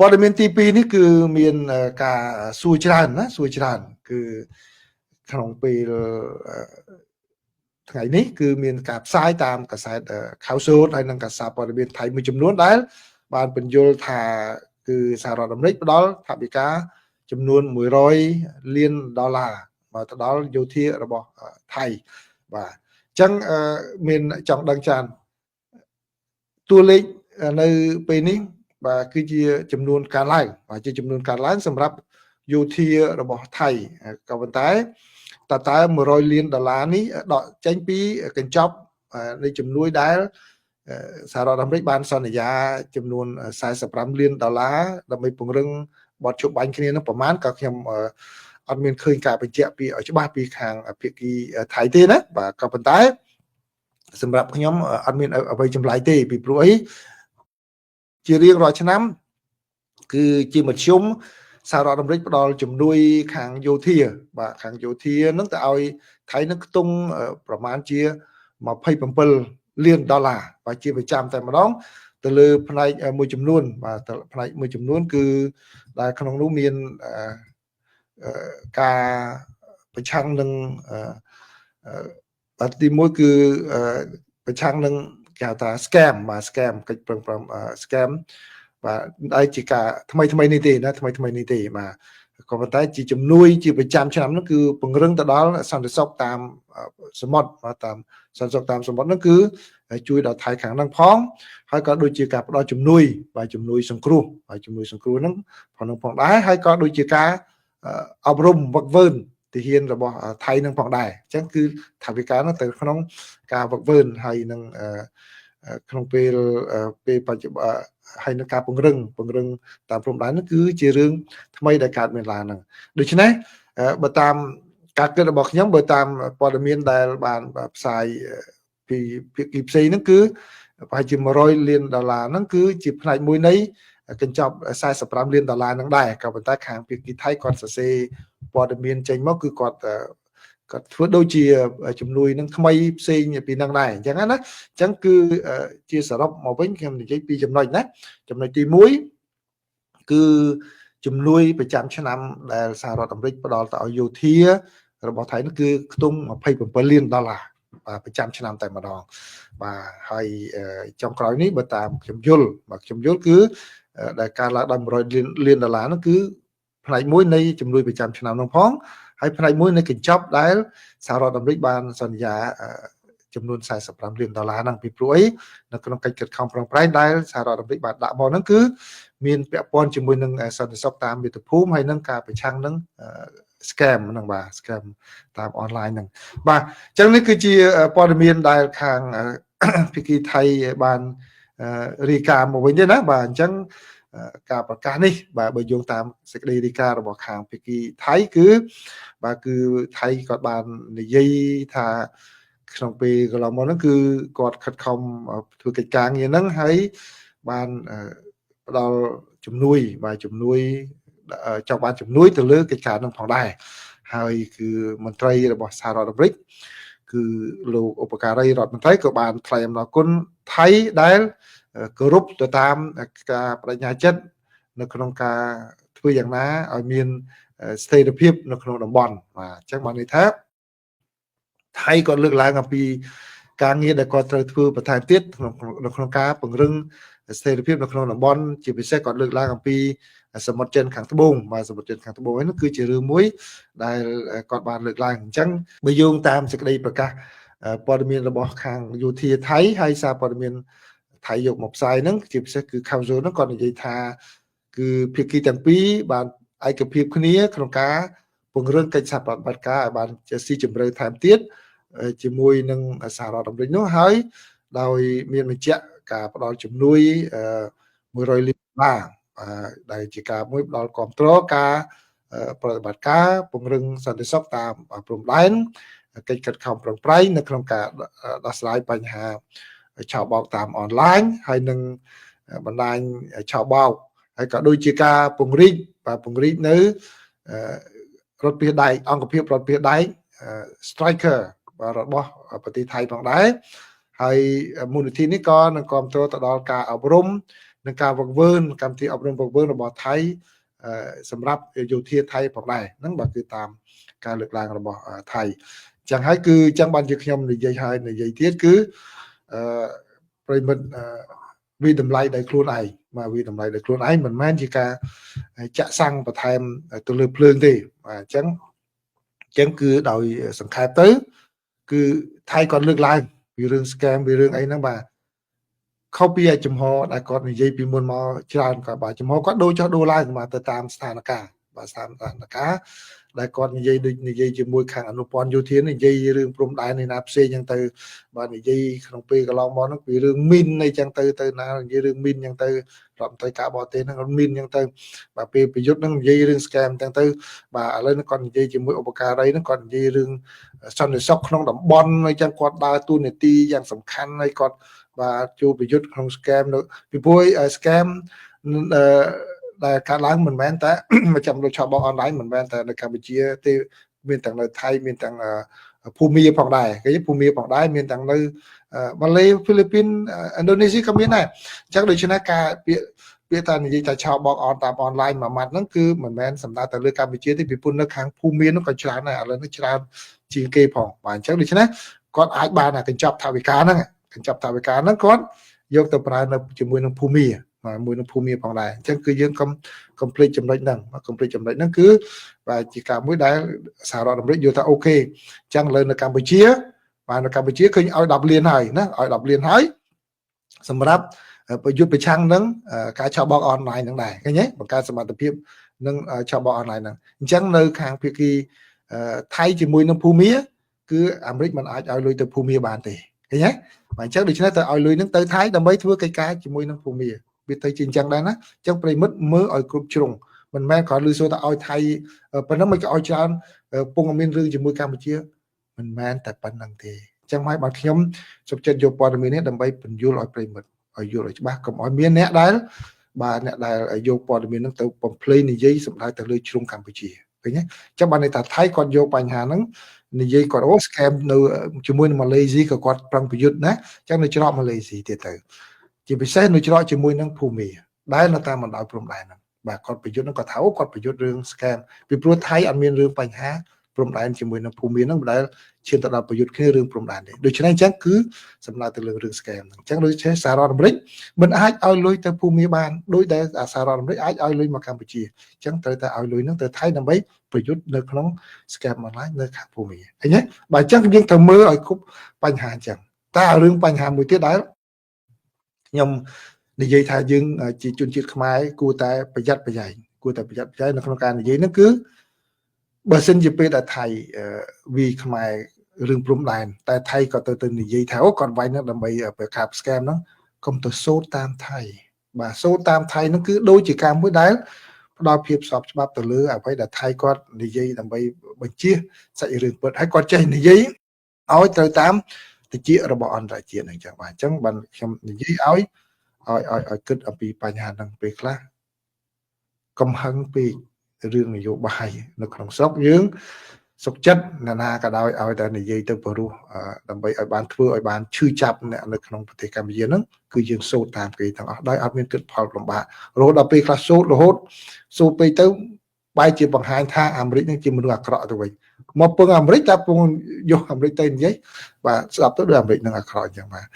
ព័ត៌មានទី2នេះគឺមានការសួរច្រើនណាសួរច្រើនគឺក្នុងពេលថ្ងៃនេះគឺមានការផ្សាយតាមកាសែតខៅសូតហើយនិងកាសែតព័ត៌មានថៃមួយចំនួនដែលបានបញ្យល់ថាគឺសហរដ្ឋអាមេរិកផ្ដល់ថវិកាចំនួន100លានដុល្លារមកទៅដល់យោធារបស់ថៃបាទអញ្ចឹងមានចង់ដឹងច្រើនតួលេខនៅពេលនេះបាទគឺជាចំនួនកើនឡើងបាទជាចំនួនកើនឡើងសម្រាប់យោធារបស់ថៃក៏ប៉ុន្តែតើ100លានដុល្លារនេះដកចេញពីកញ្ចប់នៃជំនួយដែលសហរដ្ឋអាមេរិកបានសន្យាចំនួន45លានដុល្លារដើម្បីពង្រឹងបទជប់បាញ់គ្នានឹងប្រមាណក៏ខ្ញុំអត់មានឃើញការបញ្ជាក់ពីឲ្យច្បាស់ពីខាងភាគីថៃទេណាបាទក៏ប៉ុន្តែសម្រាប់ខ្ញុំអត់មានអ្វីចម្លែកទេពីព្រោះអីជារៀងរាល់ឆ្នាំគឺជាមធ្យមសហរដ្ឋអាមេរិកផ្ដល់ជំនួយខាងយោធាបាទខាងយោធានឹងទៅឲ្យថៃនឹងខ្ទង់ប្រមាណជា27លានដុល្លារបាទជាប្រចាំតែម្ដងទៅលើផ្នែកមួយចំនួនបាទផ្នែកមួយចំនួនគឺដែលក្នុងនោះមានការប្រឆាំងនឹងបាទទីមួយគឺប្រឆាំងនឹងគេហៅថា scam បាទ scam កិច្ចប្រឹងប្រែង scam បាទដែលជាការថ្មីថ្មីនេះទេណាថ្មីថ្មីនេះទេបាទក៏ប៉ុន្តែជាជំនួយជាប្រចាំឆ្នាំនោះគឺពង្រឹងទៅដល់សន្តិសុខតាមសមុទ្របាទតាមសន្តិសុខតាមសមុទ្រនោះគឺជួយដល់ថៃខាងហ្នឹងផងហើយក៏ដូចជាការផ្ដល់ជំនួយបាទជំនួយសង្គ្រោះបាទជំនួយសង្គ្រោះហ្នឹងផងនឹងផងដែរហើយក៏ដូចជាការអប់រំវឹកវើទាហានរបស់ថៃនឹងផងដែរអញ្ចឹងគឺថវិកានោះទៅក្នុងការវឹកវើហើយនឹងក្នុងពេលពេលបច្ចុប្បន្នហើយនឹងការពង្រឹងពង្រឹងតាមព្រំដែននោះគឺជារឿងថ្មីដែលកើតមានឡើងហ្នឹងដូច្នេះបើតាមការគិតរបស់ខ្ញុំបើតាមព័ត៌មានដែលបានផ្សាយពីភាគីផ្សេងហ្នឹងគឺប្រហែលជា100លានដុល្លារហ្នឹងគឺជាផ្នែកមួយនៃកញ្ចប់45លានដុល្លារហ្នឹងដែរក៏ប៉ុន្តែខាងភាគីថៃគាត់សរសេរព័ត៌មានចេញមកគឺគាត់គាត់ធ្វើដូចជាជំនួយនឹងថ្មីផ្សេងពីនឹងដែរអញ្ចឹងណាអញ្ចឹងគឺជាសរុបមកវិញខ្ញុំនិយាយពីចំណុចណាចំណុចទី1គឺជំនួយប្រចាំឆ្នាំដែលសហរដ្ឋអាមេរិកផ្ដល់ទៅឲ្យយោធារបស់ថៃនោះគឺខ្ទង់27លានដុល្លារបាទប្រចាំឆ្នាំតែម្ដងបាទហើយចុងក្រោយនេះបើតាមខ្ញុំយល់បាទខ្ញុំយល់គឺដែលការឡើងដល់100លានដុល្លារនោះគឺផ្នែកមួយនៃជំនួយប្រចាំឆ្នាំនោះផងហើយផ្នែកមួយនៃកញ្ចប់ដែលសហរដ្ឋអាមេរិកបានសន្យាចំនួន45លានដុល្លារហ្នឹងពីព្រោះអីនៅក្នុងកិច្ចខិតខំប្រឹងប្រែងដែលសហរដ្ឋអាមេរិកបានដាក់មកហ្នឹងគឺមានពាក់ព័ន្ធជាមួយនឹងសន្តិសុខតាមមាតុភូមិហើយនឹងការប្រឆាំងនឹង scam ហ្នឹងបាទ scam តាមអនឡាញហ្នឹងបាទអញ្ចឹងនេះគឺជាព័ត៌មានដែលខាងភាគីថៃបានរាយការណ៍មកវិញទេណាបាទអញ្ចឹងការប្រកាសនេះបាទបើយោងតាមសេចក្តីរាយការណ៍របស់ខាងភាគីថៃគឺបាទគឺថៃគាត់បាននិយាយថាក្នុងពេលកន្លងមកហ្នឹងគឺគាត់ខិតខំធ្វើកិច្ចការងារហ្នឹងហើយបានផ្ដល់ជំនួយបាទជំនួយចង់បានជំនួយទៅលើកិច្ចការហ្នឹងផងដែរហើយគឺមន្ត្រីរបស់សហរដ្ឋអាមេរិកគឺលោកឧបការីរដ្ឋមន្ត្រីក៏បានថ្លែងអំណរគុណថៃដែលគោរពទៅតាមការបដិញ្ញាចិត្តនៅក្នុងការធ្វើយ៉ាងណាឲ្យមានស្ថិរភាពនៅក្នុងតំបន់បាទអញ្ចឹងបានន័យថាថៃក៏លើកឡើងអំពីការងារដែលគាត់ត្រូវធ្វើបន្ថែមទៀតក្នុងនៅក្នុងការពង្រឹងស្ថិរភាពនៅក្នុងតំបន់ជាពិសេសគាត់លើកឡើងអំពីសមុទ្រចិនខាងត្បូងបាទសមុទ្រចិនខាងត្បូងនេះគឺជារឿងមួយដែលគាត់បានលើកឡើងអញ្ចឹងបើយោងតាមសេចក្តីប្រកាសព័ត៌មានរបស់ខាងយោធាថៃហើយសារព័ត៌មានថៃយកមកផ្សាយហ្នឹងជាពិសេសគឺខៅសូហ្នឹងគាត់និយាយថាគឺភាគីទាំងពីរបានឯកភាពគ្នាក្នុងការពង្រឹងកិច្ចសហប្រតិបត្តិការឲ្យបានស៊ីជម្រៅថែមទៀតជាមួយនឹងសហរដ្ឋអាមេរិកនោះហើយដោយមានបញ្ជាក់ការផ្ដល់ជំនួយ100លានដុល្លារដែលជាការមួយផ្ដល់គ្រប់គ្រងការប្រតិបត្តិការពង្រឹងសន្តិសុខតាមព្រំដែនកិច្ចខិតខំប្រឹងប្រែងនៅក្នុងការដោះស្រាយបញ្ហាឆោបោកតាមអនឡាញហើយនឹងបណ្ដាញឆោបោកហើយក៏ដូចជាការពង្រីកបាទពង្រីកនៅរថពាសដែកអង្គភាពរថពាសដែក Striker បាទរបស់ប្រទេសថៃផងដែរហើយមូលនិធិនេះក៏នឹងគ្រប់គ្រងទៅដល់ការអប់រំ នឹងការវឹកវើកម្មវិធីអប់រំវឹកវើរបស់ថៃសម្រាប់យោធាថៃផងដែរហ្នឹងបាទគឺតាមការលើកឡើងរបស់ថៃចឹងហើយគឺចឹងបានជាខ្ញុំនិយាយហើយនិយាយទៀតគឺអឺប្រិមិត្តវិតម្លៃដោយខ្លួនឯងបាទវិតម្លៃដោយខ្លួនឯងមិនមែនជាការចាក់សាំងបន្ថែមទៅលើភ្លើងទេបាទអញ្ចឹងគឺដោយសង្ខេបទៅគឺថៃគាត់លើកឡើងពីរឿង scam ពីរឿងអីហ្នឹងបាទខុសពីចំហដែលគាត់និយាយពីមុនមកច្រើនគាត់បាទចំហគាត់ដូរចុះដូរឡើងបាទទៅតាមស្ថានភាពបាទស្ថានភាពដែលគាត់និយាយដូចនិយាយជាមួយខាងអនុព័ន្ធយោធានិយាយរឿងព្រំដែននេះណាផ្សេងចឹងទៅបាទនិយាយក្នុងពេលកន្លងមកហ្នឹងពីរឿងមីនអីចឹងទៅទៅណានិយាយរឿងមីនចឹងទៅរដ្ឋមន្ត្រីការបរទេសហ្នឹងមីនចឹងទៅបាទពេលប្រយុទ្ធហ្នឹងនិយាយរឿង scam ចឹងទៅបាទឥឡូវហ្នឹងគាត់និយាយជាមួយឧបការីហ្នឹងគាត់និយាយរឿងសន្តិសុខក្នុងតំបន់អីចឹងគាត់ដើរតួនាទីយ៉ាងសំខាន់ហើយគាត់បាទចូលប្រយុទ្ធក្នុង scam នៅពីព្រោះ scam ដែលកើតឡើងមិនមែនតែមកចាំលោកឆបោកអនឡាញមិនមែនតែនៅកម្ពុជាទេមានទាំងនៅថៃមានទាំងភូមាផងដែរគេភូមាផងដែរមានទាំងនៅម៉ាឡេហ្វីលីពីនឥណ្ឌូនេស៊ីក៏មានដែរអញ្ចឹងដូច្នេះការពាក្យពាក្យថានិយាយថាឆោបោកអនតាមអនឡាញមួយម៉ាត់ហ្នឹងគឺមិនមែនសំដៅទៅលើកម្ពុជាទេពីព្រោះនៅខាងភូមានោះក៏ច្រើនដែរឥឡូវនេះច្រើនជាងគេផងបាទអញ្ចឹងដូច្នេះគាត់អាចបានអាកញ្ចប់ថវិកាហ្នឹងកញ្ចប់ថវិកាហ្នឹងគាត់យកទៅប្រើនៅជាមួយនឹងភូមាបាទមួយនឹងភូមិផងដែរអញ្ចឹងគឺយើងកុំកុំភ្លេចចំណុចហ្នឹងកុំភ្លេចចំណុចហ្នឹងគឺបាទជាការមួយដែលសហរដ្ឋអាមេរិកយល់ថាអូខេអញ្ចឹងលើនៅកម្ពុជាបាទនៅកម្ពុជាឃើញឲ្យ10លានហើយណាឲ្យ10លានហើយសម្រាប់ប្រយុទ្ធប្រឆាំងនឹងការឆបោកអនឡាញហ្នឹងដែរឃើញទេបង្កើតសមត្ថភាពនឹងឆបោកអនឡាញហ្នឹងអញ្ចឹងនៅខាងភាគីថៃជាមួយនឹងភូមាគឺអាមេរិកមិនអាចឲ្យលុយទៅភូមាបានទេឃើញទេបាទអញ្ចឹងដូច្នេះទៅឲ្យលុយនឹងទៅថៃដើម្បីធ្វើកិច្ចការជាមួយនឹងភូមាវាទៅជាអញ្ចឹងដែរណាអញ្ចឹងប្រិមិត្តមើលឲ្យគ្រប់ជ្រុងមិនមែនគ្រាន់ឮសូរថាឲ្យថៃប៉ុណ្ណឹងមិនក៏ឲ្យច្រើនពងមានរឿងជាមួយកម្ពុជាមិនមែនតែប៉ុណ្្នឹងទេអញ្ចឹងហើយបាទខ្ញុំសុខចិត្តយកព័ត៌មាននេះដើម្បីពន្យល់ឲ្យប្រិមិត្តឲ្យយល់ឲ្យច្បាស់កុំឲ្យមានអ្នកដែលបាទអ្នកដែលយកព័ត៌មានហ្នឹងទៅបំភ្លៃនិយាយសម្ដៅទៅលើជ្រុងកម្ពុជាឃើញទេអញ្ចឹងបានន័យថាថៃគាត់យកបញ្ហាហ្នឹងនិយាយគាត់អូ scam នៅជាមួយនឹងម៉ាឡេស៊ីក៏គាត់ប្រឹងប្រយុទ្ធណាអញ្ចឹងនៅច្រកម៉ាឡេស៊ីទៀតទៅជាពិសេសនៅច្រកជាមួយនឹងភូមាដែលនៅតាមបណ្ដោយព្រំដែនហ្នឹងបាទគាត់ប្រយុទ្ធហ្នឹងគាត់ថាអូគាត់ប្រយុទ្ធរឿង scam ពីព្រោះថៃអត់មានរឿងបញ្ហាព្រំដែនជាមួយនឹងភូមាហ្នឹងដែលឈានទៅដល់ប្រយុទ្ធគ្នារឿងព្រំដែនទេដូច្នេះអញ្ចឹងគឺសំដៅទៅលើរឿង scam ហ្នឹងអញ្ចឹងដូច្នេះសហរដ្ឋអាមេរិកមិនអាចឲ្យលុយទៅភូមាបានដោយដែលសហរដ្ឋអាមេរិកអាចឲ្យលុយមកកម្ពុជាអញ្ចឹងត្រូវតែឲ្យលុយហ្នឹងទៅថៃដើម្បីប្រយុទ្ធនៅក្នុង scam online នៅខាងភូមាឃើញទេបាទអញ្ចឹងយើងត្រូវមើលឲ្យគ្រប់បញ្ហាអញ្ចឹងតែរឿងបញ្ហាមួយទៀតដែលខ្ញុំនិយាយថាយើងជាជនជាតិខ្មែរគួរតែប្រយ័ត្នប្រយែងគួរតែប្រយ័ត្នប្រយែងនៅក្នុងការនិយាយហ្នឹងគឺបើសិនជាពេលដែលថៃវីខ្មែររឿងព្រំដែនតែថៃក៏ទៅនិយាយថាអូគាត់វាយហ្នឹងដើម្បីប្រកាស scam ហ្នឹងកុំទៅសូត្រតាមថៃបាទសូត្រតាមថៃហ្នឹងគឺដូចជាការមួយដែលផ្ដល់ភាពស្របច្បាប់ទៅលើអ្វីដែលថៃគាត់និយាយដើម្បីបញ្ជាសាច់រឿងពិតហើយគាត់ចេះនិយាយឲ្យត្រូវតាមតិចរបស់អន្តរជាតិហ្នឹងចឹងបាទអញ្ចឹងបានខ្ញុំនិយាយឲ្យឲ្យឲ្យឲ្យគិតអំពីបញ្ហាហ្នឹងពេលខ្លះកំហឹងពេករឿងនយោបាយនៅក្នុងស្រុកយើងសុខចិត្តណានាក៏ដោយឲ្យតែនិយាយទៅព្រោះដើម្បីឲ្យបានធ្វើឲ្យបានឈឺចាប់អ្នកនៅក្នុងប្រទេសកម្ពុជាហ្នឹងគឺយើងសូត្រតាមគេទាំងអស់ដោយអត់មានគិតផលលំបាករហូតដល់ពេលខ្លះសូត្ររហូតសូត្រពេកទៅបែរជាបង្ហាញថាអាមេរិកនឹងជាមនុស្សអាក្រក់ទៅវិញមកពឹងអាមេរិកតែពងយកអាមេរិកទៅនិយាយបាទស្ដាប់ទៅដូចអាមេរិកនឹងអាក្រក់អញ្ចឹងបាទ។